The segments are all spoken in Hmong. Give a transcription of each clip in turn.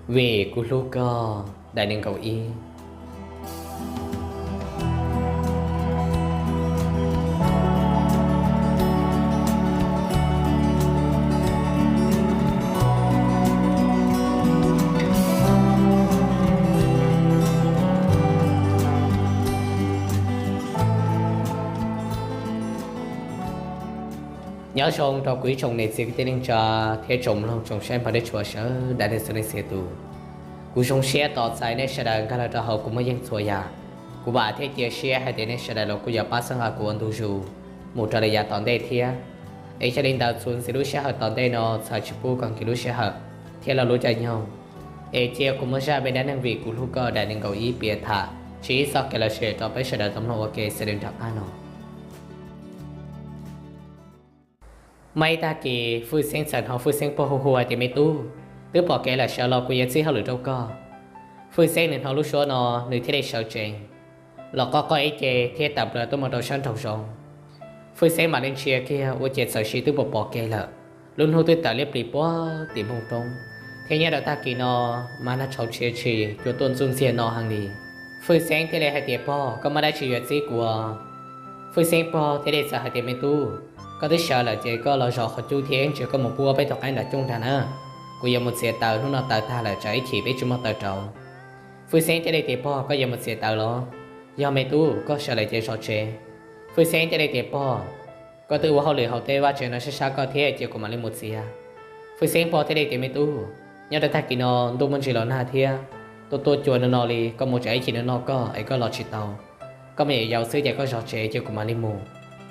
Vim kuv hlub koj, daim nees nkaum ib. Nyob zoo rau kuv ib tsoom niam txiv kwv tij neej tsa thiab tsoom mloog tsoom saib npawg dej tshua sawv daws txhua leej txhia tus. Kuv zoo siab tos txais nej sawv daws nkag los rau hauv kuv muaj yeej txhua yam. Kuv vam thiab cia siab hais tias nej sawv daws los kuj yuav pab txhawb nqa kuv ua ntu zus mus rau lawm yav tom ntej thiab. Es yog li ntawd txuas ntxiv lub sij hawm tom ntej no txhawm tsis pub kom nkim lub sij hawm thiab lo lub caij nyoog, es cia kuv muab zaj me dab neeg Vim kuv hlub koj daim nees nkaum ib piav tham tsis ib txoj kev lom zem rau peb sawv daws tau mloog ua ke xws li nram qab no. Muaj ib tag kis Fwj Xeeb txawm hnov Fwj Xeeb pog hu hu hais tias, Me tub, twb pom kev lawm, sawv los kuv yuav txib hauj lwm rau koj. Fwj Xeeb nws hnov lub suab no nws thiaj li sawv tsees los qoj qoj ib ce thiab tawm plaws tuaj mus rau sab nraum zoov. Fwj Xeeb mam li ntsia kiag ua ciav txawm sis twb pom pom kev lawm. Lub hnub twb tawm liab plis puag tim npoo roob, thiab nyob rau tag kis no mas nag tshauv tshia tshis cua tuaj ntxuj ntxiag no heev li. Fwj Xeeb thiaj li hais tias, Pog, koj muaj dab tsi yuav txib kuv? Fwj Xeeb pog thiaj li txawm hais tias, Me tub, koj twb sawv lawm ces koj los zov qhov cub thiab ntsia koj mus pub peb tus qaib nram cooj ntag na. Kuv yuav mus txiav taws, hnub no taws tag lawm tsam ib chim peb tsis muaj taws rauv. Fwj Xeeb thiaj li tias, Pog, koj yuav mus txiav taws los? Yog, me tub, koj sawv lawm ces zov tsev. Fwj Xeeb thiaj li tias, Pog, koj twb ua hauj lwm hauv tej vaj tsev no sab sab koj thiab, cia kuv mam li mus txiav. Fwj Xeeb pog thiaj li tias, Me tub, nyob rau tag kis no ntuj muaj ntsis los nag thiab, tuaj tuaj cua no no li, koj mus tsam ib chim no no koj es koj los tsis tau, koj me nyuam yaus xwb ces koj zov tsev cia kuv mam li mus.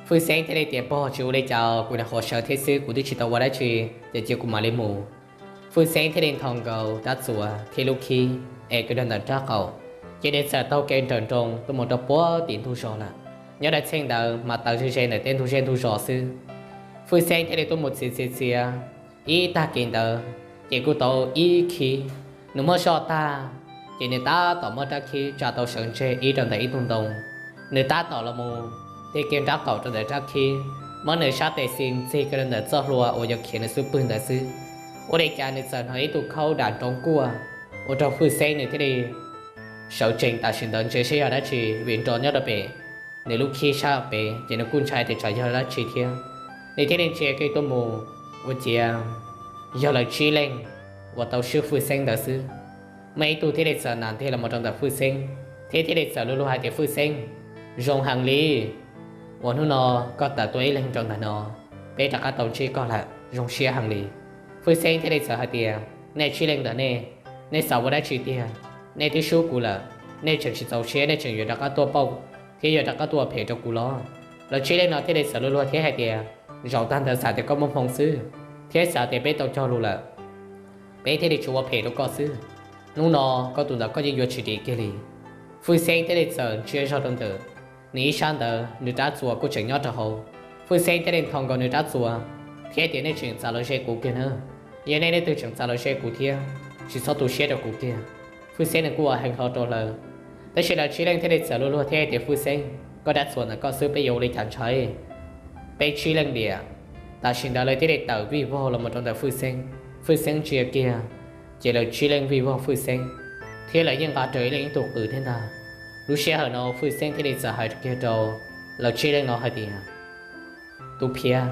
Fwj Xeeb thiaj li tias, Pog, tsis ua li cas, kuv nyuam qhuav sawv thiab xwb, kuv twb tsis tau ua dab tsi, ces cia kuv mam li mus. Fwj Xeeb thiaj li nthos nkaus rab txuas thiab lub khib es kwv rau ntawm rab qaum, ces nws txawm taug kev nrawm nroos tuaj mus rau puag tim ntug zos lawm. Nyob rau txheej ntawd mas taws ze ze ntawm tej ntug zej ntug zos xwb. Fwj Xeeb thiaj li tuaj mus txiav txiav txiav ib tag kis ntawd, ces kuj tau ib khib. Nws muab soj tag, ces nws tab tom muab rab khib tsa tau sawv ntseg ib rau ntawm ib tug ntoo. Nws tab tom los mus tig kiag rab qaum rau ntawm rab khib, muab nws sab tes xis ntxig kiag rau ntawm txoj hlua uas yuav khiav nws xub pwg ntawd xwb, ua li cas nws txawm hnov ib tug khaub dam nroov kuaj, ua rau Fwj Xeeb nws thiaj li sawv tsees tam sim ntawd ntsia seb yog dab tsi, vim nrov nyob rau pem nws lub khib sab pem, ces nws kuj ntshai tias tsam yog dab tsi thiab. Nws thiaj li ntsia kiag tuaj mus, ua ciav yog lawv tsib leeg uas tau swb Fwj Xeeb ntawd xwb. Muaj ib tug thiaj li txawm nam ntiag los mus rau ntawm Fwj Xeeb, thiab thiaj li txawm luag luag hais tias, Fwj Xeeb, zoo heev li uas hnub no koj tawm tuaj ib leeg rau ntawm no, peb rov qab tau ntsib koj lawm, zoo siab heev li. Fwj Xeeb thiaj li txawm hais tias, Nej tsib leeg ntawm nej, nej xav ua dab tsi tiag? Nej twb swb kuv lawm, nej tseem tsis txaus siab, nej tseem yuav rov qab tuaj pauj thiab yuav rov qab tuaj ua phem rau kuv los? Lawv tsib leeg no thiaj li txawm luag luag thiab hais tias, Zaum tag ntawd xav tias koj muaj hmoo xwb, thiab xav tias peb tau cog lus lawm, peb thiaj li tsis ua phem rau koj xwb. Hnub no koj tus ntawd koj yeej yuav tsis dim kiag li. Fwj Xeeb thiaj li txawm ntsia zog rau ntawm nws ib sab ntawd, nws rab txuas kuj tseem nyob rau hauv. Fwj Xeeb thiaj li nthos nkaus nws rab txuas thiab tias, Nej tseem txav los ze kuv kiag na. Yog nej leej twg tseem txav los ze kuv thiab, tsis txhob tu siab rau kuv kiag. Fwj Xeeb nws kuj ua heev hlo rau lawv, tab sis lawv tsib leeg thiaj li txawm luag luag thiab hais tias, Fwj Xeeb, koj rab txuas ntawm koj xwb peb yuav ua li cas ntshai? Peb tsib leej diam, tam sim ntawd lawv thiaj li tawm vij vog los mus rau ntawm Fwj Xeeb. Fwj Xeeb ntsia kiag, ces lawv tsib leej vij vog Fwj Xeeb, thiab lawv yeej nqa rawv ib leeg ib tug qws thiab ntag. Lub sij hawm no Fwj Xeeb thiaj li txawm hais kiag rau lawv tsib leej no hais tias, Tub Phiab,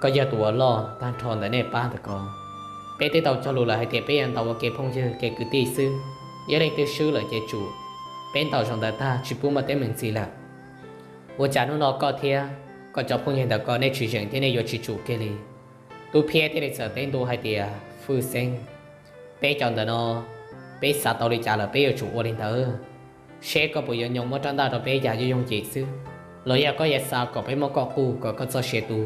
koj yog tus uas loj tag nrho ntawm nej pab ntawm ko. Peb twb tau cog lus lawm hais tias peb yuav ntaus ua kev phooj ywg kev kwv tij xwb, yog leej twg swb lawm ces tsum. Peb ntaus zaum ntawd tag tsis pub muaj teeb meem ntxiv lawm. Ua cas hnub no koj thiab koj cov phooj ywg ntawm ko nej tsis zeem thiab nej yuav tsis tsum kiag li? Tub Phiab thiaj li txawm teb ntua hais tias, Fwj Xeeb, peb cov ntawm no, peb xav tau li cas lawm peb yuav tsum ua li ntawd. Seb koj puas yuav nyoo muab rab ntaj rau peb yam yooj yooj yim xwb, los yog koj yuav xav kom peb muab koj quj kom koj txoj sia tu,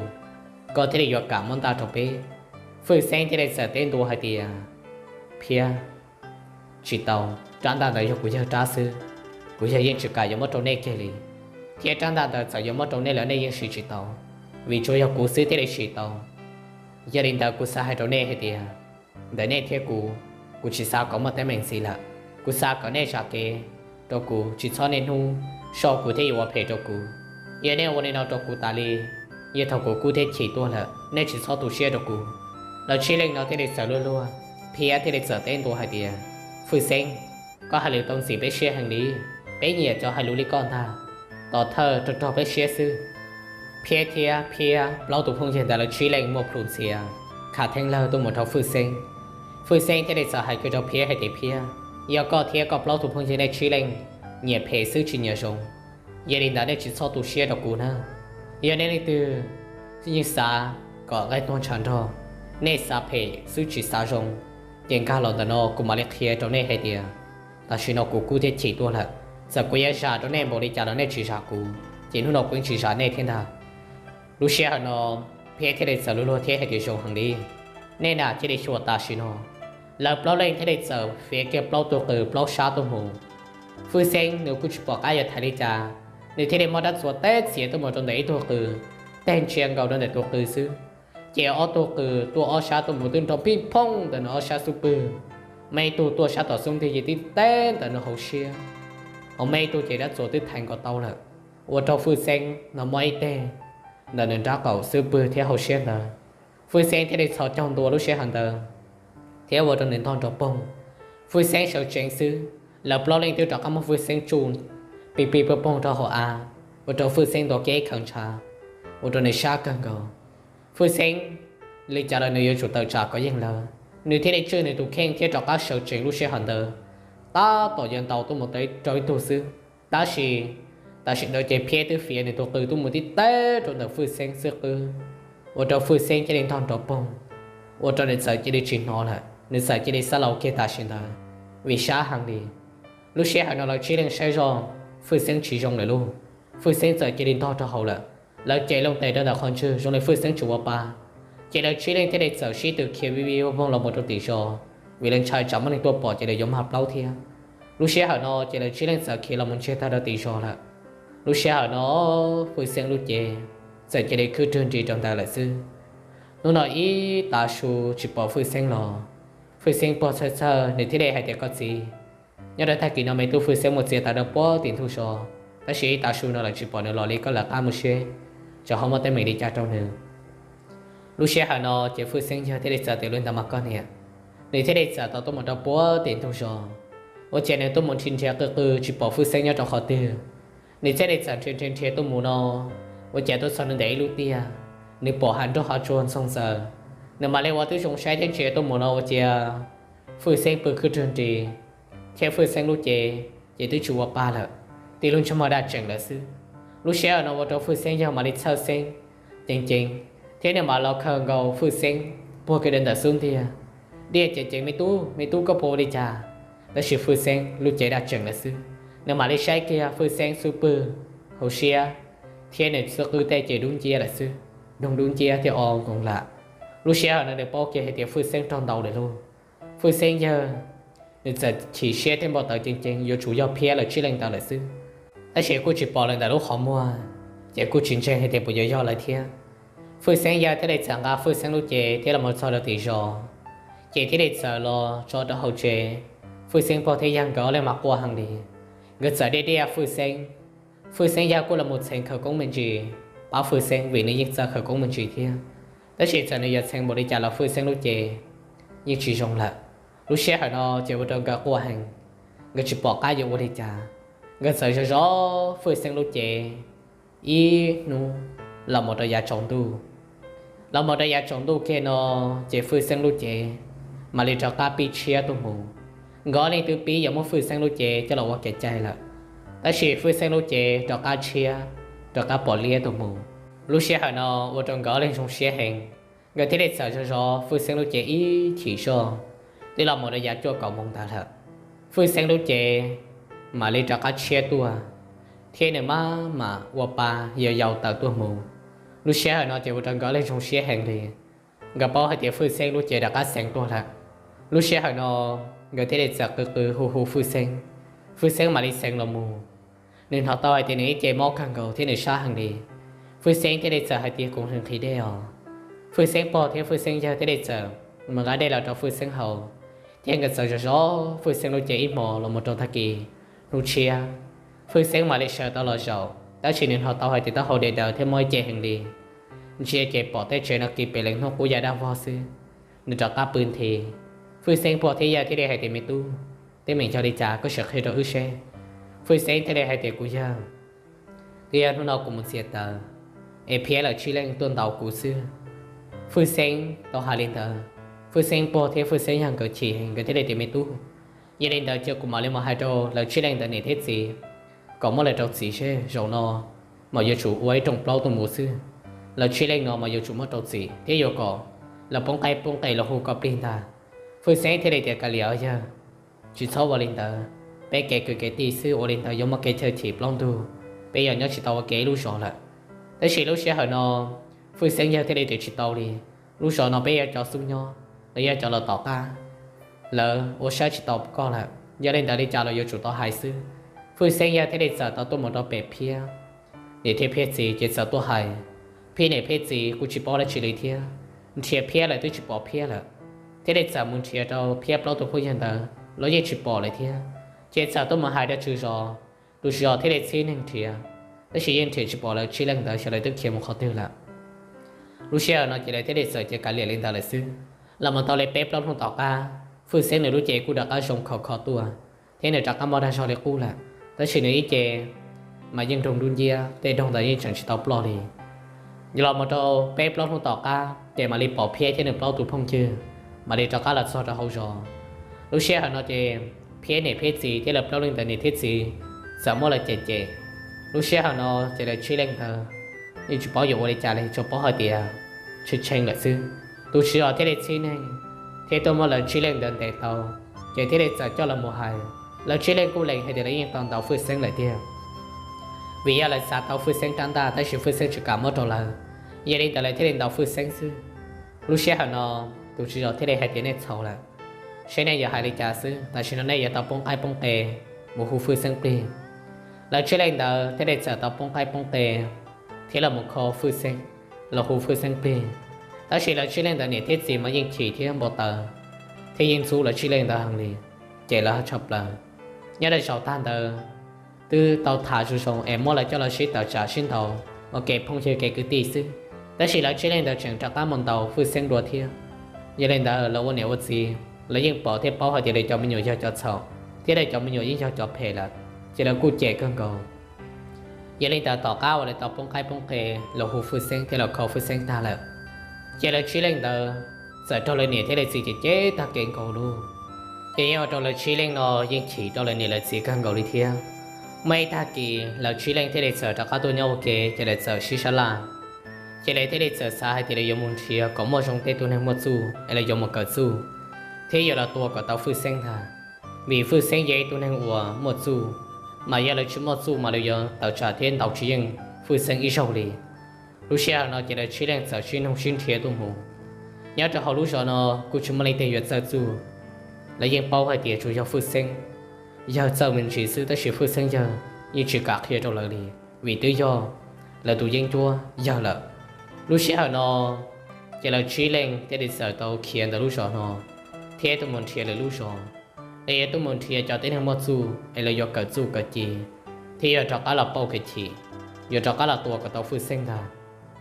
koj thiaj li yuav kam muab ntaj rau peb? Fwj Xeeb thiaj li txawm teb ntua hais tias, Phiab, tsis tau, rab ntaj ntawd yog kuv yawg rab xwb, kuv yawg yeej tsis kam yuav muab rau nej kiag li. Thiab rab ntaj ntawd txawm yuav muab rau nej los nej yeej siv tsis tau, vim tsuas yog kuv xwb thiaj li siv tau. Yog li ntawd kuv xav hais rau nej hais tias, ntawm nej thiab kuv, kuv tsis xav kom muaj teeb meem ntxiv lawm. Kuv xav kom nej zam kev rau kuv, tsis txhob niaj hnub soj kuv thiab yuav ua phem rau kuv. Yog nej ua li no rau kuv tas li, yog thaum kuv kub thiab chim tuaj lawm nej tsis txhob tu siab rau kuv. Lawv tsib leej no thiaj li txawm luag luag Phiab thiaj li txawm teb ntua hais tias, Fwj Xeeb, koj hais lus tau ntxim peb siab heev li, peb nyiam cov hais lus li koj ntag, tos thawj rog rog peb siab xwb. Phiab thiab Phiab plaub tus phooj ywg ntawd lawv tsib leej muaj plhus ntxhias, khav theeb lawg tuaj mus rau Fwj Xeeb. Fwj Xeeb thiaj li txawm hais kiag rau Phiab hais tias, Phiab, yog koj thiab koj plaub tus phooj ywg nej tsib leej nyiam phem xwb tsis nyiam zoo, yog li ntawd nej tsis txhob tu siab rau kuv na. Yog nej leej twg yeej xav kom nqaij tuag ntshav nrog, nej xav phem xwb tsis xav zoo, ces nkag los ntawm no kuv mam li qhia rau nej hais tias, tam sim no kuv kub thiab chim tuaj lawm. Txawm kuv yuav zam rau nej npaum li cas los nej tsis zam kuv, ces hnub no kuv yeej tsis zam nej thiab ntag. Lub sij hawm no Phiab thiaj li txawm luag luag thiab hais tias, Zoo heev li, nej na cia li xyuas tam sim no. Lawv plaub leej thiaj li txawm fiav kiag plaub tug qws plaub sab tuaj mus. Fwj Xeeb nws kuj tsis pom qab yuav thaiv li cas, nws thiaj li muab rab txuas teb txiav tuaj mus rau ntawm ib tug qws, teg ntsia nkaus rau ntawm tus qws xwb, ces ob tug qws tuaj ob sab tuaj mus twb nrov pij phooj ntawm nws ob sab xub pwg. Muaj ib tug tuaj sab tom xub ntiag ces tib teb ntawm nws hauv siab, hos muaj ib tug ces rab txuas twb thaiv nkaus tau lawm, ua rau Fwj Xeeb no muaj ib teg ntawm nws nrab qaum xub pwg thiab hauv siab ntawd. Fwj Xeeb thiaj li txhos caug ntua lub sij hawm ntawd thiab ua rau nws ntog nrov poog. Fwj Xeeb sawv tsees xwb, lawv plaub leej twb rov qab muab Fwj Xeeb tsuj pij pij poog poog rau hauv av, ua rau Fwj Xeeb ntuav kiag ib khaws ntshav, ua rau nws sab kawg nkaus. Fwj Xeeb li cas los nws yuav tsum tawm tsam kom yeej lawv, nws thiaj li tswj nws tus kheej thiab rov qab sawv tsees lub sij hawm ntawd, tab tom yuav ntaus tuaj mus rau ib tug xwb. Tab sis tam sim ntawd ces Phiab twb fiav nws tus qws tuaj mus tib teb rau ntawm Fwj Xeeb xwb qwb, ua rau Fwj Xeeb cia li ntog nrov poog, ua rau nws txawm cia li tsis hnov lawm, nws txawm cia li xab laus kiag tam sim ntawd vim sab heev li. Lub sij hawm no lawv tsib leej saib zoj Fwj Xeeb tsis zoo lawm lauj, Fwj Xeeb txawm cia li ntog rau hauv lawm. Lawv cev loo tes rau ntawm qhov ntswg zoo li Fwj Xeeb tsis ua pa, ces lawv tsib leej thiaj li txawm sib tw khiav vij vij voog los mus rau tim zos, vim lawv ntshai tsam muaj neeg tuaj pom ces lawv yuav mag plaub thiab. Lub sij hawm no ces lawv tsib leej txawm khiav los mus ntsiag tag rau tim zos lawm. Lub sij hawm no Fwj Xeeb lub cev txawm cia li khwb rwg nris rau ntawd lawm xwb. Hnub no ib tav su tsis pom Fwj Xeeb los, Fwj Xeeb pog txhawj txhawj nws thiaj li hais tias, Koj txiv, nyob rau tag kis no me tub Fwj Xeeb mus txiav taws rau puag tim ntug zos, tab sis ib tav su no lawm tsis pom nws los li, koj lawv qab mus seb tsam ho muaj teeb meem li cas rau nws. Lub sij hawm no ces Fwj Xeeb yawg thiaj li txawm tias, Li ntawd mas koj niam. Nws thiaj li txawm tau tuaj mus rau puag tim ntug zos, ua cas nws tuaj mus nrhiav nrhiav qw qw tsis pom Fwj Xeeb nyob rau qhov twg. Nws thiaj li txawm nrhiav nrhiav nrhiav tuaj mus no, ua cas tuaj txog nws ntawm ib lub tiaj, nws pom hav nroj hav tsuag ntxoog ntxaws. Nws mam li ua tib zoo saib thiab ntsia tuaj mus no ua cas Fwj Xeeb pw khwb rwg nris, thiab Fwj Xeeb lub cev ces twb tsis ua pa lawm, tib lub ntsej muag daj tseem lawm xwb. Lub sij hawm no ua rau Fwj Xeeb yawg mam li txhawj xeeb ceev ceev, thiab nws mam los khaws nkaus Fwj Xeeb puag kiag rau ntawm xub ntiag, diaj ceev ceev, Me tub, me tub, koj puas ua li cas? Tab sis Fwj Xeeb lub cev daj tseem lawm xwb. Nws mam li saib kiag Fwj Xeeb xub pwg, hauv siab, thiab nws xub qwb tej ces dub nciab lawm xwb, doog dub nciab thiab o nkoos lam. Lub sij hawm no nws paub kiag hais tias Fwj Xeeb raug ntaus lawm lauj. Fwj Xeeb yawg nws txawm chim siab thiab npau taws ceev ceev, yuav tsum yog Phiab lawv tsib leej ntawd lawm xwb. Tab sis kuj tsis pom lawv ntawm lub qhov muag, ces kuj tsis ntseeg hais tias puas yuav yog lawv thiab. Fwj Xeeb yawg thiaj li txawm nqa Fwj Xeeb lub cev thiab los mus txog rau tim zos, ces thiaj li txawm los tso rau hauv tsev. Fwj Xeeb pog thiab yawg nkawd ob leeg mas quaj heev li, nkawd txawm diaj diaj Fwj Xeeb. Fwj Xeeb yawg kuj los mus txheev khawv koob me ntsis pab Fwj Xeeb vim nws yeej txawj khawv koob me ntsis thiab. Tab sis txawm nws yuav txheev npaum li cas los Fwj Xeeb lub cev yeej tsis zoo lawm. Lub sij hawm no ces ua rau nkawd quaj heev, nkawd tsis pom qab yuav ua li cas. Nkawd txawm zov zov Fwj Xeeb lub cev ib hnub los mus rau yav tsaus ntuj. Los mus rau yav tsaus ntuj kiag no, ces Fwj Xeeb lub cev mam li rov qab pib tshiab tuaj mus. Nkawd ob leeg twb pib yuav muab Fwj Xeeb lub cev coj los ua kev cai lawm, tab sis Fwj Xeeb lub cev rov qab tshiab, rov qab pom liab tuaj mus. Lub sij hawm no ua rau nkawd ob leeg zoo siab heev, nkawd thiaj li txawm zov zov Fwj Xeeb lub cev ib chim zoj. Twb los mus rau yav cuaj kaum moos ntawd lawm, Fwj Xeeb lub cev mam li rov qab tshiab tuaj, thiab nws maj mam ua pa yau yau tawm tuaj mus. Lub sij hawm no ces ua rau nkawd ob leeg zoo siab heev li. Nkawd paub hais tias Fwj Xeeb lub cev rov qab xeev tuaj lawm. Lub sij hawm no nkawd thiaj li txawm qw qw hu hu Fwj Xeeb. Fwj Xeeb mam li xeev los mus. Nws hnov tau hais tias nws ib ce mob kawg nkaus thiab nws sab heev li. Fwj Xeeb thiaj li txawm hais tias, Kuv nqhis nqhis dej os. Fwj Xeeb pog thiab Fwj Xeeb yawg thiaj li txawm mus nqa dej los rau Fwj Xeeb haus, thiab nkawd txawm zov zov Fwj Xeeb lub cev ib hmos los mus rau tag kis hnub tshiab. Fwj Xeeb mam li sawv tau los zaum, tab sis nws hnov tau hais tias taub hau daws daws thiab mob ib ce heev li. Ntsia ces pom tej tsev no kis pem leej hnub qub ya dab vog xwb. Nws rov qab pw nthi, Fwj Xeeb pog thiab yawg thiaj li hais tias, Me tub, teeb meem yog li cas koj sim qhia rau wb seb. Fwj Xeeb thiaj li hais tias, Kuv yawg, twb yog hnub no kuv mus txiav taws es Phiab lawv tsib leej tuaj ntaus kuv xwb. Fwj Xeeb tau hais li ntawd, Fwj Xeeb pog thiab Fwj Xeeb yawg nkawd chim, nkawd thiaj li tias, Me tub, yog li ntawd cia kuv mam li mus hais rau lawv tsib leej ntawd niam thiab txiv kom muab lawv rau txim seb, zaum no mas yuav tsum ua ib rooj plaub tuaj mus xwb. Lawv tsib leej no mas yuav tsum muab rau txim thiab yuav kom lawv poob qaib poob qe los hu koj plig ntag. Fwj Xeeb thiaj li tias, Kav liam os yawg, tsis txhob ua li ntawd, peb kev kwv kev tij xwb, ua li ntawd yuav muaj kev chaw chim plaub ntug, peb yuav nyob tsis tau ua ke ib lub zos lawm. Tab sis lub sij hawm no Fwj Xeeb yawg thiaj li tias, Tsis tau li, lub zos no peb yog cov xub nyob, lawv yog cov los tom qab, lawv ua saib tsis tau koj lawm, yog li ntawd li cas los yuav tsum tau hais xwb. Fwj Xeeb yawg thiaj li txawm tau tuaj mus rau pem Phiab niam thiab Phiab txiv ces txawm tuaj hais, Phiab niam Phiab txiv kuj tsis paub dab tsi li thiab, nrhiav Phiab lawm twb tsis pom Phiab lawm, thiaj li txawm mus nrhiav rau Phiab plaub tus phooj ywg ntawd los yeej tsis pom lawm thiab. Ces txawm tuaj mus hais rau tswv zos, tus tswv zos thiaj li txib neeg nrhiav, tab sis yeej nrhiav tsis pom lawv tsib leej ntawd xyov lawv twb khiav mus qhov twg lawm. Lub sij hawm no ces lawv thiaj li txawm cia kav liam li ntawd lawm xwb. Los mus tau li peb plaub hnub tom qab, Fwj Xeeb nws lub cev kuj rov qab zoo khov kho tuaj thiab nws rov qab muaj dag zog li qub lawm, tab sis nws ib ce mas yeej nroo dub nciab, tej doog ntawd yeej tseem tsis tau ploj li. Los mus rau peb plaub hnub tom qab ces mam li pom Phiab thiab nws plaub tus phooj ywg mam li rov qab los txog rau hauv zos. Lub sij hawm no ces Phiab niam Phiab txiv thiab lawv plaub leej ntawd niam thiab txiv txawm muab lawv cem cem. Lub sij hawm no ces lawv tsib leej ntawd yeej tsis paub yuav ua li cas li, tsuas paub hais tias tshee tshee lawm xwb. Tus tswv zos thiaj li txib neeg thiab tuaj muab lawv tsib leej ntawd ntes tau, ces thiaj li txawm coj los mus hais. Lawv tsib leej kuj lees hais tias lawv yeej tau ntaus Fwj Xeeb lawm tiag, vim yog lawv xav tau Fwj Xeeb rab ntaj tab sis Fwj Xeeb tsis kam muab rau lawv, yog li ntawd lawv thiaj li ntaus Fwj Xeeb xwb. Lub sij hawm no tus tswv zos thiaj li hais tias nej txhaum lawm, seb nej yuav hais li cas xwb, tam sim no nej yuav tau poob qaib poob qe mus hu Fwj Xeeb plig. Lawv tsib leej ntawd thiaj li txawm tau poob qaib poob qe thiab los mus kho Fwj Xeeb, los hu Fwj Xeeb plig. Tab sis lawv tsib leej ntawd niam thiab txiv mas yeej chim thiab npau taws thiab yeej ntxub lawv tsib leej ntawd heev li, ces lawv tshaj plaws. Nyob rau zaum tag ntawd twb tau tham zoo zoo es muab lawv coj los sib tawm tsam sib ntaus ua kev phooj ywg kev kwv tij xwb, tab sis lawv tsib leej ntawd tseem rov qab mus ntaus Fwj Xeeb dua thiab. Yog li ntawd lawv ua niam ua txiv lawv yeej pom thiab paub hais tias lawv cov me nyuam yog cov txhaum thiab lawv cov me nyuam yeej yog cov phem lawm, ces lawv kuj cem kawg nkaus. Yog li ntawd tom qab uas lawv tau poob qaib poob qe los hu Fwj Xeeb thiab los kho Fwj Xeeb tag lawm, ces lawv tsib leej ntawd txawm raug lawv niam thiab lawv txiv cem cem tag kev nkaus lawm. Ces yeej ua rau lawv tsib leej no yeej chim rau lawv niam lawv txiv kawg nkaus li thiab. Muaj ib tag kis lawv tsib leej thiaj li txawm rov qab tuaj nyob ua ke ces lawv txawm sib sab laj, ces lawv thiaj li txawm xav hais tias lawv yuav mus nrhiav kom muaj zoo tej tug neeg muaj txuj es lawv yuav mus kawm txuj thiab yuav los tua kom tau Fwj Xeeb ntag, vim Fwj Xeeb yog ib tug neeg uas muaj txuj, mas yog lawv tsis muaj txuj mas lawv yuav tawm tsam thiab ntaus tsis yeej Fwj Xeeb ib zaug li. Lub sij hawm no ces lawv tsib leej txawm sib noog sib nrhiav tuaj mus. Nyob rau hauv lub zos no kuj tsis muaj leej twg yuav txawj txuj, lawv yeej paub hais tias tsuas yog Fwj Xeeb yawg txawj me ntsis xwb, tab sis Fwj Xeeb yawg yeej tsis kam qhia rau lawv li, vim twb yog lawv tus yeeb ncuab yawg lawm. Lub sij hawm no ces lawv tsib leej thiaj li txawm tau khiav ntawm lub zos no thiab tuaj mus nrhiav lwm lub zos, es yuav tuaj mus nrhiav cov tib neeg muaj txuj es lawv yuav kawm txuj kawm ci thiab yuav rov qab los pauj kev chim, yuav rov qab los tua kom tau Fwj Xeeb ntag.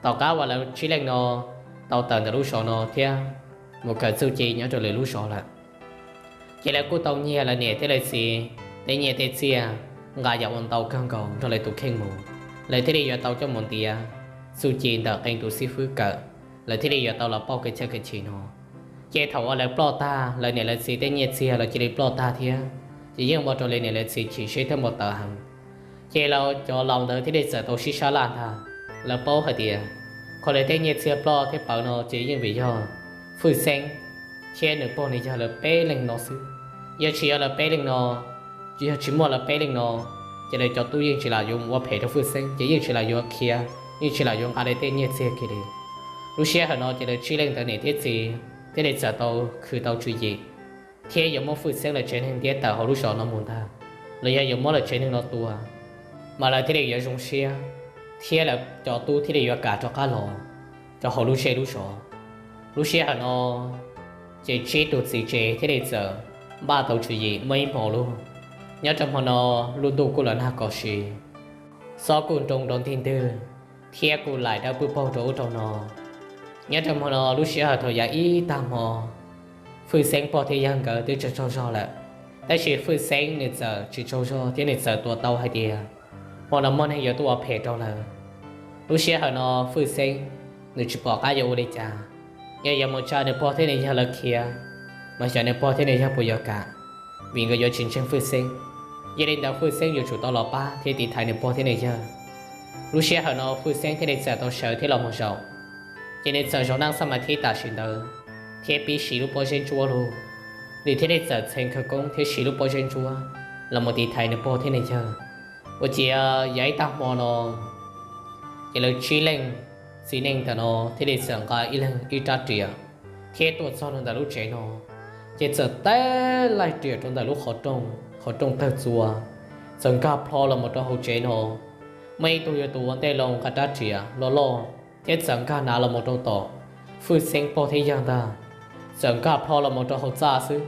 Tom qab uas lawv tsib leej no tau tawm ntawm lub zos no thiab mus kawm txuj ci nyob rau lwm lub zos lawm, ces lawv kuj tau nyiag lawv niam thiab lawv txiv tej nyiaj tej txiaj, nqa yam uas ntau kawg nkaus nrog lawv tus kheej mus, lawv thiaj li yuav tau coj mus ntiav txuj ci ntawm qee tus xib fwb kawm, lawv thiaj li yuav tau los pauj kev chawj kev chim no. Ces thaum uas lawv ploj tag, lawv niam lawv txiv tej nyiaj txiag los cia li ploj tag thiab, ces yeej ua rau lawv niam lawv txiv chim siab thiab npau taws heev. Ces lawv cov laus ntawd thiaj li txawm tau sib sab laj ntag. Lawv paub hais tias qhov lawv tej nyiaj txiag ploj thiab ploj no ces yeej vim yog Fwj Xeeb thiab nws pog nws yawg lawv peb leeg no xwb. Yog tsis yog lawv peb leeg no, yog tsis muaj lawv peb leeg no, ces lawv cov tub yeej tsis lam yuav mus ua phem rau Fwj Xeeb, ces yeej tsis lam yuav khiav, yeej tsis lam yuav nqa lawv tej nyiaj txiag kiag li. Lub sij hawm no ces lawv tsib leej ntawd niam thiab txiv thiaj li txawm tau khwv tau tswv yim thiab yuav muab Fwj Xeeb lawv tsev neeg ntiab tawm hauv lub zos no mus ntag, los yog yuav muab lawv tsev neeg no tua, mas lawv thiaj li yuav zoo siab thiab lawv cov tub thiaj li yuav kam rov qab los rau hauv lub zej lub zos. Lub sij hawm no ces tsib tug txiv tsev thiaj li txawm npaj tau tswv yim muaj ib hmo lub. Nyob rau hmo no lub ntuj kuj los nag kom si, xob kuj nroo nroo ntig ntwg thiab kuj laim dawb pwj paug rau ub rau no. Nyob rau hmo no lub sij hawm thaum yav ib tag hmo, Fwj Xeeb pog thiab yawg nkawd twb tsaug tsaug zog lawm, tab sis Fwj Xeeb nws txawm tsis tsaug zog thiab nws txawm tuav tau hais tias hmo no muaj neeg yuav tuaj ua phem rau lawv. Lub sij hawm no Fwj Xeeb nws tsis pom qab yuav ua li cas, yog yuav mus tsa nws pog thiab nws yawg lawv khiav, mas xyov nws pog thiab nws yawg puas yuav kam, vim nkawd yuav tsis ntseeg Fwj Xeeb. Yog li ntawd Fwj Xeeb yuav tsum tau los pab thiab tiv thaiv nws pog thiab nws yawg. Lub sij hawm no Fwj Xeeb thiaj li txawm tau sawv thiab los mus zaum. Ces nws txawm zaum naj xab mas thib tam sim ntawd thiab pib siv lub pob zeb ntsuab lug. Nws thiaj li txawm txheev khawv koob thiab siv lub pob zeb ntsuab los mus tiv thaiv nws pog thiab nws yawg. Ua ciav yav ib tag hmo no, ces lawv tsib leeg txiv neej ntawm no thiaj li txawm nqa ib leeg ib rab riam thiab tuaj txog rau ntawm lub tsev no, ces txawm teb laij riam rau ntawm lub qhov rooj, qhov rooj tawg txua, txawm nkag plho los mus rau hauv tsev no. Muaj ib tug yog tus ua ntej los nqa rab riam loj loj thiab txawm nkag hnav los mus rau tom Fwj Xeeb pog thiab yawg ntag, txawm nkag plho los mus rau hauv txaj xwb.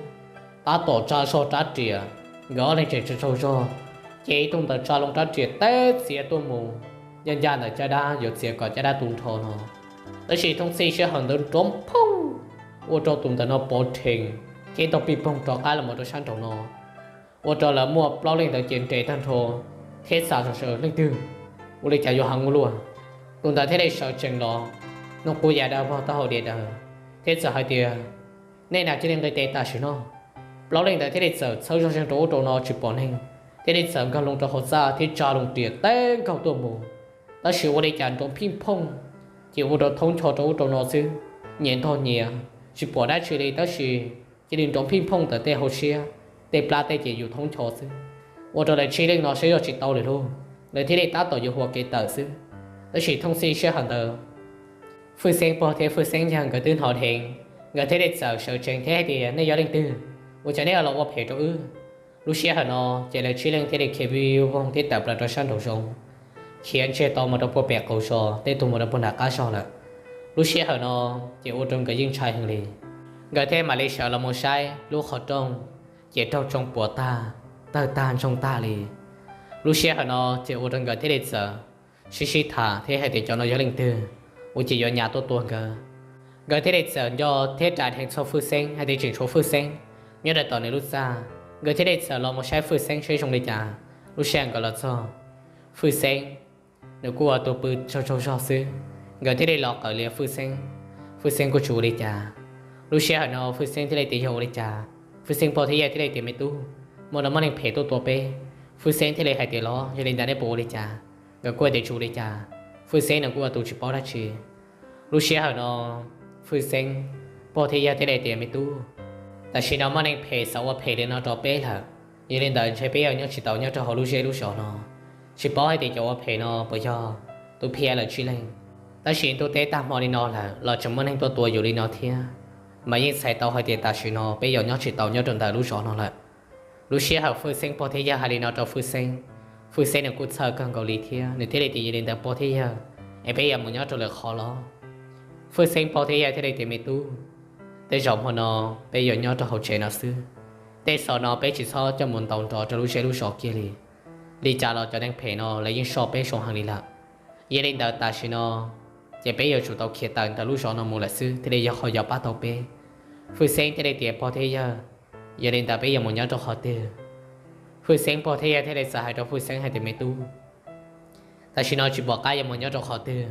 Tab tom tsa zog rab riam, nkawd ob leeg tseem tsaug zog, ces ib tug ntawd tsa loo rab riam teb txiav tuaj mus, ncaj ncaj ntawm caj dab yuav txiav kom caj dab tu nrho no. Tab sis thoob txhij sij hawm ntawd nrov phooj, ua rau tus ntawd no pov rhees thiab ntaug pij poog rov qab los mus rau sab nraum no, ua rau lawv muaj plaub leej ntawd ces nres tag nrho thiab xav zom zaws leej twg, ua li cas yuav heev ua luaj. Tus ntawd thiaj li sawv tsees los, nug qub ya dawb vog taub hau diav daws, thiab txawm hais tias, nej na cia li nqis tes tam sim no. Plaub leej ntawd thiaj li txawm txhawb zog zeeg rau ub rau no tsis pom neeg, thiaj li txawm nkag loo rau hauv txaj thiab tsa loo riam teb nkaug tuaj mus. Tab sis ua li cas nrov phij phooj, ces ua rau thoob ncho rau ub rau no xwb, nyias ntog nyias, tsis pom dab tsi li tab sis cia li nrov phij phooj ntawm tej hauv siab, tej plab tej ces yus thoob ncho xwb. Ua rau lawv tsib leej no saib zog tsis tau lawm lauj, lawv thiaj li tab tom yuav ua kev tawm xwb. Tab sis thoob txhij sij hawm ntawd Fwj Xeeb pog thiab Fwj Xeeb yawg nkawd twb hnov dheev, nkawd thiaj li txawm sawv tsees thiab hais tias, nej yog leej twg? Ua cas nej los ua phem rau wb? Lub sij hawm no ces lawv tsib leej thiaj li khiav vij voog thiab tawm plaws rau sab nraum zoov, khiav ntsiag to mus rau puag pem qaum zos, tej tug mus rau puag nram qab zog lawm. Lub sij hawm no ces ua rau nkawd yeej ntshai heev li. Nkawd thiaj mam li sawv los mus saib lub qhov rooj, ces raug tsoo puas tag, tawg tag ntsoog tag li. Lub sij hawm no ces ua rau nkawd thiaj li txawm sib sib tham thiab hais tias cov no yog leej twg, ua cas yuav nyas tuaj tua nkawd. Nkawd thiaj li txawm nco thiab ras dheev txog Fwj Xeeb hais tias tseem tshuav Fwj Xeeb nyob rau tom nws lub txaj. Nkawd thiaj li txawm los mus saib Fwj Xeeb saib zoo li cas. Lub sij hawm nkawd los txog, Fwj Xeeb nws kuj ua tus pw tsaug tsaug zog xwb. Nkawd thiaj li los qawm lias Fwj Xeeb, Fwj Xeeb kuj tsis ua li cas. Lub sij hawm no Fwj Xeeb thiaj li tias yog ua li cas, Fwj Xeeb pog thiab yawg thiaj li tias me tub, hmo no muaj neeg phem tuaj tua peb. Fwj Xeeb thiaj li hais tias los yog li ntawd nej puas ua li cas? Nkawd kuj tias tsis ua li cas, Fwj Xeeb nws kuj ua tus tsis paub dab tsi. Lub sij hawm no Fwj Xeeb pog thiab yawg thiaj li tias me tub, tam sim no muaj neeg phem xav ua phem li no rau peb lawm, yog li ntawd ntshe peb yuav nyob tsis tau nyob rau hauv lub zej lub zos no. Tsis paub hais tias cov ua phem no puas yog tus phiaj lawm tsib leeg, tab sis ntuj teb tag hmo li no lawm los tseem muaj neeg tuaj tua yus li no thiab, mas yeej txhais tau hais tias tam sim no peb yuav nyob tsis tau nyob rau ntawm lub zos no lawm. Lub sij hawm Fwj Xeeb pog thiab yawg hais li no rau Fwj Xeeb, Fwj Xeeb nws kuj txhawj kawg nkaus li thiab nws thiaj li tias yog li ntawd pog thiab yawg, es peb yuav mus nyob rau lwm qhov los? Fwj Xeeb pog thiab yawg thiaj li tias me tub, tej zaum hmo no peb yuav nyob rau hauv tsev no xwb. Tej xov no peb tsis txhob coj mus ntaus nrov rau lub zej lub zos kiag li. Li cas los cov neeg phem no lawv yeej soj peb zoo heev li lawm. Yog li ntawd tam sim no ces peb yuav tsum tau khiav tawm ntawm lub zos no mus lawm xwb thiaj li yog qhov yuav pab tau peb. Fwj Xeeb thiaj li tias pog thiab yawg, yog li ntawd peb yuav mus nyob rau qhov twg? Fwj Xeeb pog thiab yawg thiaj li txawm hais rau Fwj Xeeb hais tias me tub, tam sim no tsis pom qab yuav mus nyob rau qhov twg,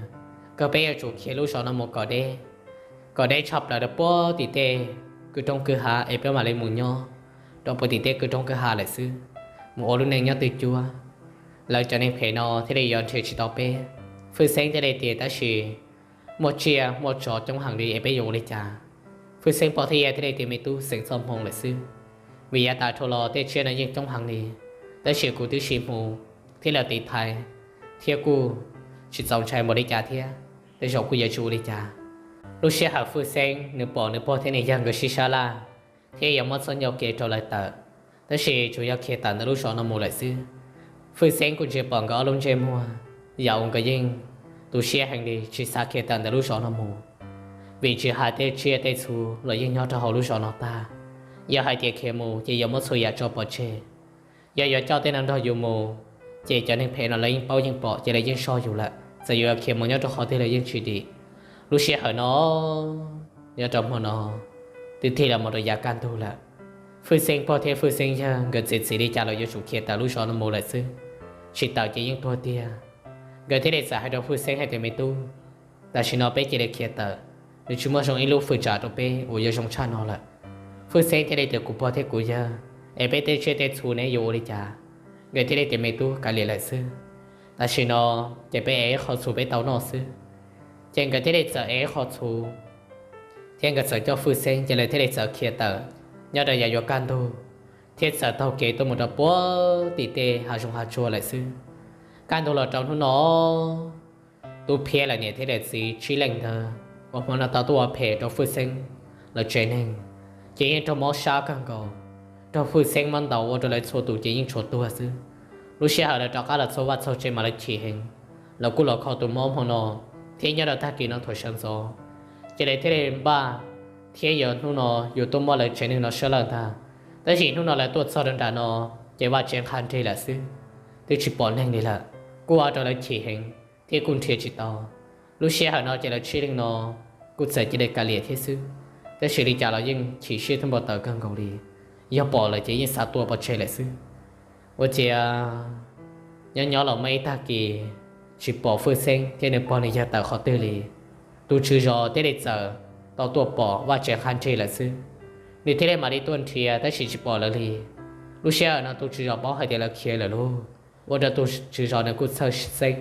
kawg peb yuav tsum khiav lub zos no mus kom deb, kom deb tshaj plaws rau puag tim tej kwj roob kwj hav es peb mam li mus nyob rau puag tim tej kwj roob kwj hav lawm xwb, mus ua lub neej nyob twj cuab. Lawv cov neeg phem no thiaj li yuav nrhiav tsis tau peb. Fwj Xeeb thiaj li tias tab sis muaj tsiaj muaj tsov coob heev li es peb yuav ua li cas? Fwj Xeeb pog thiab yawg thiaj li tias me tub, xeev txoj hmoo lawm xwb, vim yav tas dhau los tej tsiaj no yeej coob heev li, tab sis kuv twb sib hmoo thiab lawv tiv thaiv thiab kuj tsis txaus ntshai npaum li cas thiab, tej zaum kuj yuav tsis ua li cas. Lub sij hawm Fwj Xeeb nws pom nws pog thiab nws yawg nkawd sib sab laj thiab yuav muab txoj ncauj kev rau lawv tawm, tab sis tsuas yog khiav tawm ntawm lub zos no mus lawm xwb. Fwj Xeeb kuj ntsia pom nkawd ob lub ntsej muag, yam uas nkawd yeej tu siab heev li tsis xav khiav tawm ntawm lub zos no mus, vim tsis hais tej tsiaj tej txhu los yeej nyob rau hauv lub zos no tag. Yog hais tias khiav mus ces yuav muab txhua yam tso pov tseg. Yog yuav coj tej no nrog yus mus, ces cov neeg phem no lawv yeej paub yeej pom ces lawv yeej soj yus lawm, txawm yus yuav khiav mus nyob rau qhov twg los yeej tsis dim. Lub sij hawm no, nyob rau hmo no, twb tig los mus rau yav kaj ntug lawm. Fwj Xeeb pog thiab Fwj Xeeb yawg nkawd txiav txim li cas los yuav tsum khiav tawm lub zos no mus lawm xwb, tsis tawm ces yeej tuag tiag. Nkawd thiaj li txawm hais rau Fwj Xeeb hais tias, Me tub, tam sim no peb cia li khiav tawm, nws tsis muaj zoo ib lub fwj tsam rau peb uas yuav zoo tshaj no lawm. Fwj Xeeb thiaj li tias, Kuv pog thiab kuv yawg, es peb tej tsiaj tej txhu ne yuav ua li cas? Nkawd thiaj li tias, Me tub, kav liam lawm xwb, tam sim no ces peb ev ib qho txhuv peb tau noj xwb. Ces nkawd thiaj li txawm ev ib qho txhuv thiab nkawd txawm coj Fwj Xeeb ces lawv thiaj li txawm khiav tawm nyob rau yav yuav kaj ntug, thiab txawm taug kev tuaj mus rau puag tim tej hav zoov hav tsuag lawm xwb. Kaj ntug los rau hnub no, Tub Phiab lawv niam thiab lawv txiv tsib leej ntawd uas hmo no tau tuaj ua phem rau Fwj Xeeb lawv tsev neeg, ces yeej raug mob sab kawg nkaus, raug Fwj Xeeb mob ntaus ua rau lawv txhua tus ces yeej tshuav tuag xwb. Lub sij hawm lawv rov qab los txog vaj txog tsev mas lawv chim heev, lawv kuj los kho tus mob hmo no, thiab nyob rau tag kis no thaum sawv ntxov ces lawv thiaj li npaj thiab yog hnub no yuav tuaj muab lawv tsev neeg no sab lawj ntag. Tab sis hnub no lawv tuaj txog rau nram no ces vaj tsev nqha nrig lawm xwb, twb tsis pom neeg li lawm, kuj ua rau lawv chim heev thiab kuj nrhiav tsis tau. Lub sij hawm no ces lawv tsib leeg no kuj txawm cia li kav liam thiab xwb, tab sis li cas los yeej chim siab thiab npau taws kawg nkaus li, yog pom lawm ces yeej xav tua pov tseg lawm xwb. Ua ciav nyob nyob los muaj ib tag kis tsis pom Fwj Xeeb thiab nws pog nws yawg tawm qhov twg li. Tus tswv zos thiaj li txawm tau tuaj pom vaj tsev nqha nrig lawm xwb, nws thiaj li mam li tuaj nrhiav tab sis tsis pom lawv li. Lub sij hawm no tus tswv zos paub hais tias lawv khiav lawm lauj, ua rau tus tswv zos nws kuj txhawj xeeb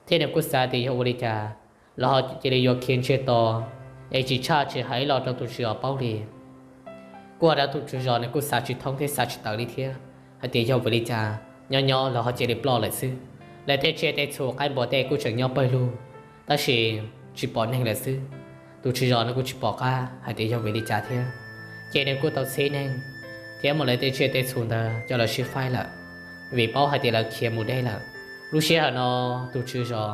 thiab nws kuj xav tias yog ua li cas lawv ho cia li yuav khiav ntsiag to, es tsis tshaj tsis hais los rau tus tswv zos paub li. Kuj ua rau tus tswv zos nws kuj xav tsis thoob thiab xav tsis tawm li thiab hais tias yog vim li cas nyob nyob lawv ho cia li ploj lawm xwb. Lawv tej tsiaj tej txhu qaib npua tej kuj tseem nyob pawg lug, tab sis tsis pom neeg lawm xwb. Tus tswv zos nws kuj tsis pom qab hais tias yog vim li cas thiab, ces nws kuj tau txhib neeg thiab muab lawv tej tsiaj tej txhu ntawd coj los sib faib lawm, vim paub hais tias lawv khiav mus deb lawm. Lub sij hawm no tus tswv zos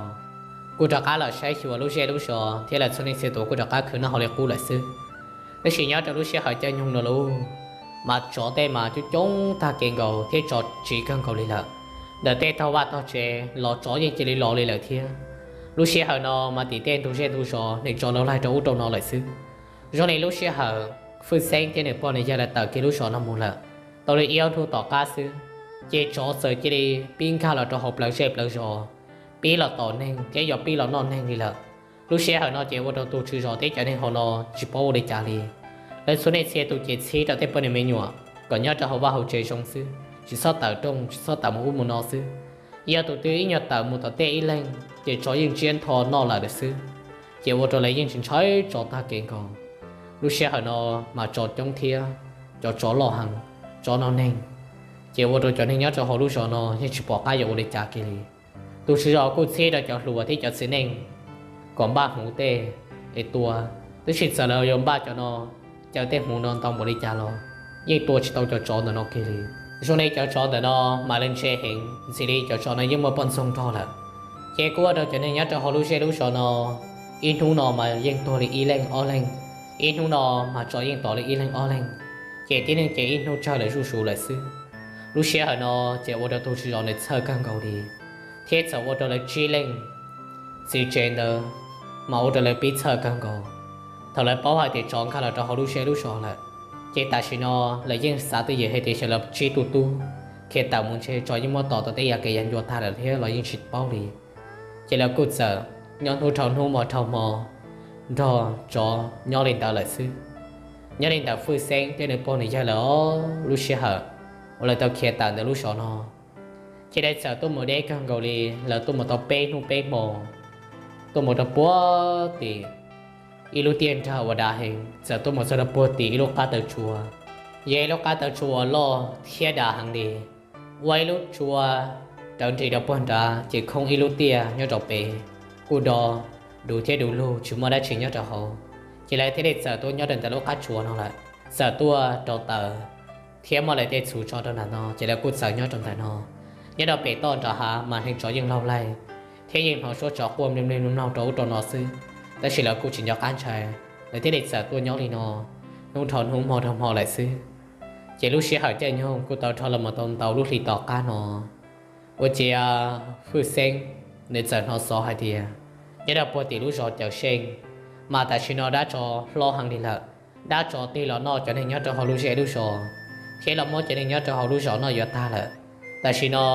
kuj rov qab los saib xyuas lub zej lub zos thiab lawv txhua leej txhia tus kuj rov qab khwv noj hauv li qub lawm xwb. Tab sis nyob rau lub sij hawm caij nyoog no lauj, mas tsov tej mas coob coob tag kev nkaus thiab tsov tsiv kawg nkaus li lawm. Ntawm tej tog vaj tog tsev los tsov yeej cia li los li lawm thiab. Lub sij hawm no mas tim tej ntug zej ntug zos nws tsov los laig rau ub rau no lawm xwb. Zoo li lub sij hawm Fwj Xeeb thiab nws pog nws yawg lawv tawm kiag lub zos no mus lawm, tau li ib ob hnub tom qab xwb, ces tsov txawm cia li pib nkag los rau hauv plawv zej plawv zos, pib los tom neeg thiab yuav pib los noj neeg li lawm. Lub sij hawm no ces ua rau tus tswv zos thiab cov neeg hauv no tsis paub ua li cas li. Lawv txhua leej txhia tus ces txhib rau tej poj niam me nyuam kom nyob rau hauv vaj hauv tsev zoo xwb, tsis txhob tawm rooj, tsis txhob tawm mus ub mus no xwb. Yog tus twg ib nyuag tawm mus tom tej ib leeg ces tsov yeej ntsiab ntho noj lawm lawm xwb. Ces ua rau lawv yeej tsis ntshai tsov tag kev nkaus. Lub sij hawm no mas tsov coob thiab cov tsov loj heev, tsov noj neeg, ces ua rau cov neeg nyob rau hauv lub zos no yeej tsis pom qab yuav ua li cas kiag li. Tus tswv zos kuj txhib rau cov hluas thiab cov txiv neej kom npaj hmuv tej es tua, tab sis txawm lawv yuav npaj cov no, caw tej hmuv no ntau npaum li cas los yeej tua tsis tau cov tsov ntawm no kiag li. Zoo li cov tsov ntawm no mas lawv ntse heev, ntxim li cov tsov no yeej muaj poj ntxoog nrog lawm. Ces kuj ua rau cov neeg nyob rau hauv lub zej lub zos no ib hnub no mas yeej tuag li ib leeg ob leeg, ib hnub no mas tsov yeej tom li ib leeg ob leeg, ces tib neeg ces ib hnub tsawg lawm zuj zus lawm xwb. Lub sij hawm no ces ua rau tus tswv zos nws txhawj kawg nkaus li, thiab txawm ua rau lawv tsib leeg txiv tsev ntawd mas ua rau lawv pib txhawj kawg nkaus. Thaum lawv paub hais tias tsov nkag los rau hauv lub zej lub zos lawm, ces tam sim no lawv yeej xav twj ywm hais tias xyov lawv tsib tug tub khiav tawm mus ntshe tsov yeej muab tom tau tej yam kev yav ncua tag lawm thiab los yeej tsis paub li. Ces lawv kuj txawm nyob hnub dhau hnub hmo dhau hmo nrog tsov nyob li ntawd lawm xwb. Nyob li ntawm Fwj Xeeb thiab nws pog nws yawg lawm os, lub sij hawm uas lawv tau khiav tawm ntawm lub zos no, ces lawv txawm tuaj mus deb kawg nkaus li. Lawv tuaj mus tau peb hnub peb hmo, tuaj mus rau puag tim ib lub tiaj nrag uas dav heev, txawm tuaj mus txog rau puag tim ib lub qab taw tsua. Yog ib lub qab taw tsua uas loj thiab dav heev li. Ua ib lub tsua rawv nrig rau puag nrad ces khoob ib lub tiaj nyob rau pem, kuj do, du thiab du lug tsis muaj dab tsi nyob rau hauv. Ces lawv thiaj li txawm tuaj nyob rau ntawm lub qab tsua no lawm, txawm tuaj rau taws thiab muab lawv tej txhuv tso rau ntawm no ces lawv kuj txawm nyob rau ntawm no. Nyob rau pem toj nram hav mas neeg tsov yeej laug laig thiab yeej hnov suab tsov quaj mloog mloog rau ub rau no xwb, tab sis lawv kuj tsis nco qab ntshai, lawv thiaj li txawm tuaj nyob li no hnub dhau hnub hmo dhau hmo lawm xwb. Ces lub sij hawm caij nyoog kuj tau dhau los mus tau ntau lub hlis tom qab no, ua ciav Fwj Xeeb nws txawm hnov xov hais tias nyob rau puag tim lub zos Cawm Seej mas tam sim no dab tsov hlob heev li lawm. dab tsov tig los noj cov neeg nyob rau hauv lub zej lub zos, thiab los muab cov neeg nyob rau hauv lub zos noj yuav tag lawm. Tam sim no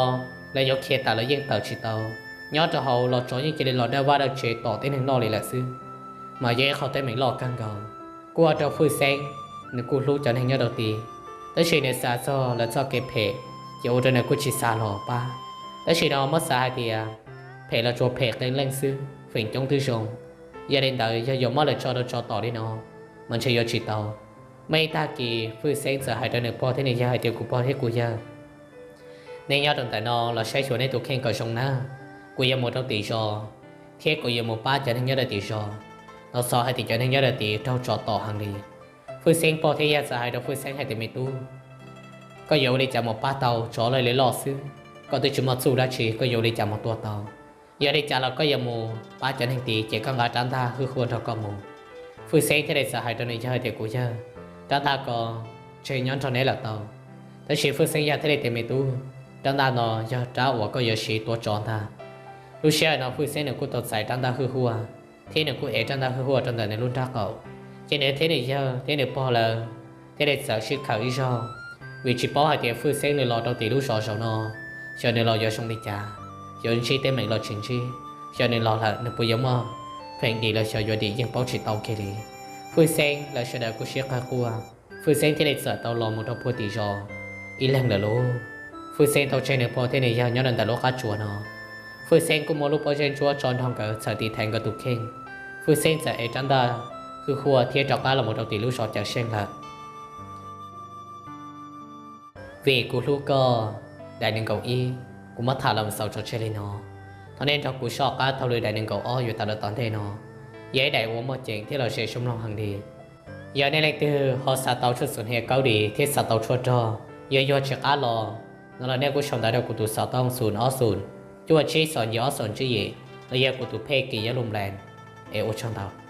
lawv yuav khiav tawm los yeej tawm tsis tau, nyob rau hauv los tsov yeej cia li los dawb vaj dawb tsev tom tib neeg noj li lawm xwb. Mas yog ib qho teeb meem loj kawg nkaus, kuj ua rau Fwj Xeeb nws kuj hlub cov neeg nyob rau tid, tab sis nws xav txog lawv txoj kev phem, ces ua rau nws kuj tsis xav los pab. Tab sis no muab xav hais tias phem los tsuas phem qee leej xwb, feem coob twb zoo. Yog li ntawd yog yuav muab lawv tso rau tsov tom li no mas ntshe yuav tsis tau. Muaj ib tag kis Fwj Xeeb txawm hais rau nws pog thiab nws yawg hais tias, kuv pog thiab kuv yawg, nej nyob rau ntawm no los saib xyuas nej tus kheej kom zoo nawb, kuv yuav mus rau tim zos thiab kuv yuav mus pab cov neeg nyob rau tim zos. Los xav hais tias cov neeg nyob rau tid raug tsov tom heev li. Fwj Xeeb pog thiab yawg txawm hais rau Fwj Xeeb hais tias, me tub, koj yuav ua li cas mus pab tau, tsov lawv li loj xwb, koj twb tsis muaj txuj dab tsi, koj yuav ua li cas mus tua tau? Yog li cas los koj yuav mus pab cov neeg tid ces koj nqa rab ntaj hwj huaj nrog koj mus. Fwj Xeeb thiaj li txawm hais rau nws yawg tias, kuv yawg, rab ntaj ko tseg nyob nrog neb lawm tau. Tab sis Fwj Xeeb yawg thiaj li tias, me tub, rab ntaj no yog rab uas koj yuav siv tua tsov ntag. Lub sij hawm no Fwj Xeeb nws kuj tau txais rab ntaj hwj huaj, thiab nws kuj ev rab ntaj hwj huaj rau ntawm nws lub nrab qaum. Ces nws thiab nws yawg thiab nws pog lawv thiaj li txawm sib khaws ib zaug, vim tsis paub hais tias Fwj Xeeb nws los rau tim lub zos zaum no, xyov nws los yuav zoo li cas, yuav ntsib teeb meem los tsis ntsib, xyov nws los lawm nws puas yuav muaj feem dim los xyov yuav dim yeej paub tsis tau kiag li. Fwj Xeeb lawv sawv daws kuj sib qawg quaj, Fwj Xeeb thiaj li txawm tau los mus rau puag tim zos ib leeg lawm lauj. Fwj Xeeb tau tseg nws pog thiab nws yawg nyob rau ntawm lub qab tsuas no, Fwj Xeeb kuj muab lub pob zeb ntsuab tso nrog nkawd txhawm tiv thaiv nkawd tus kheej. Fwj Xeeb txawm ev rab ntaj hwj huaj thiab rov qab los mus rau tim lub zos Cawm Seej lawm. Vim kuv hlub koj, daim nees nkaum ib, kuv muab tham los xaus tso tseg li no. Thov nej nrog kuv soj qab taug lw daim nees nkaum ob yuav tawm los tom ntej no. Yog ib daim uas muaj ceem thiab los ze zoo mloog heev li. Yog nej leej twg ho xav tau tshuaj xum hnia kaub dis thiab xav tau tshuaj rog, yog yuag tsis qab los no los nej kuj sau ntawv rau kuv tus xov tooj xoom ob xoom cuaj tsib xoom yim ob xoom tsib yim los yog kuv tus phej Kis Yob Lum Nplees. Es ua tsaug ntau.